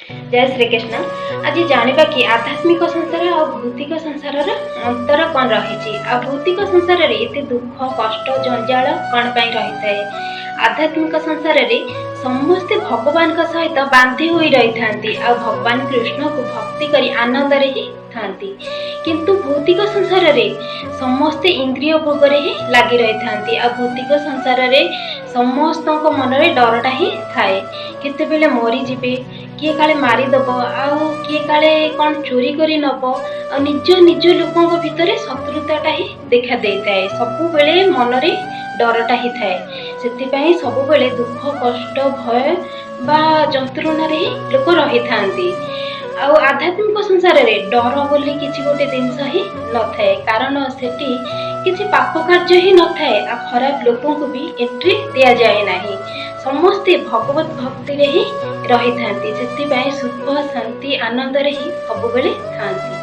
ଜୟ ଶ୍ରୀକୃଷ୍ଣ। ଆଜି ଜାଣିବା କି ଆଧ୍ୟାତ୍ମିକ ସଂସାର ଆଉ ଭୌତିକ ସଂସାରର ଅନ୍ତର କ'ଣ ରହିଛି, ଆଉ ଭୌତିକ ସଂସାରରେ ଏତେ ଦୁଃଖ, କଷ୍ଟ, ଜଞ୍ଜାଳ କ'ଣ ପାଇଁ ରହିଥାଏ। ଆଧ୍ୟାତ୍ମିକ ସଂସାରରେ ସମସ୍ତେ ଭଗବାନଙ୍କ ସହିତ ବାନ୍ଧି ହୋଇ ରହିଥାନ୍ତି ଆଉ ଭଗବାନ କୃଷ୍ଣକୁ ଭକ୍ତି କରି ଆନନ୍ଦରେ ହିଁ ଥାନ୍ତି। କିନ୍ତୁ ଭୌତିକ ସଂସାରରେ ସମସ୍ତେ ଇନ୍ଦ୍ରିୟ ଭୋଗରେ ହିଁ ଲାଗି ରହିଥାନ୍ତି ଆଉ ଭୌତିକ ସଂସାରରେ ସମସ୍ତଙ୍କ ମନରେ ଡରଟା ହିଁ ଥାଏ। କେତେବେଳେ ମରିଯିବେ, କିଏ କାଳେ ମାରିଦବ, ଆଉ କିଏ କାଳେ କ'ଣ ଚୋରି କରି ନବ, ଆଉ ନିଜ ନିଜ ଲୋକଙ୍କ ଭିତରେ ଶତ୍ରୁତାଟା ହିଁ ଦେଖା ଦେଇଥାଏ। ସବୁବେଳେ ମନରେ ଡରଟା ହିଁ ଥାଏ। ସେଥିପାଇଁ ସବୁବେଳେ ଦୁଃଖ, କଷ୍ଟ, ଭୟ ବା ଯନ୍ତ୍ରଣାରେ ହିଁ ଲୋକ ରହିଥାନ୍ତି। ଆଉ ଆଧ୍ୟାତ୍ମିକ ସଂସାରରେ ଡର ବୋଲି କିଛି ଗୋଟେ ଜିନିଷ ହିଁ ନଥାଏ, କାରଣ ସେଠି କିଛି ପାପ କାର୍ଯ୍ୟ ହିଁ ନଥାଏ ଆଉ ଖରାପ ଲୋକଙ୍କୁ ବି ଏଣ୍ଟ୍ରି ଦିଆଯାଏ ନାହିଁ। ସମସ୍ତେ ଭଗବତ ଭକ୍ତିରେ ହିଁ ରହିଥାନ୍ତି। ସେଥିପାଇଁ ସୁଖ, ଶାନ୍ତି, ଆନନ୍ଦରେ ହିଁ ସବୁବେଳେ ଥାନ୍ତି।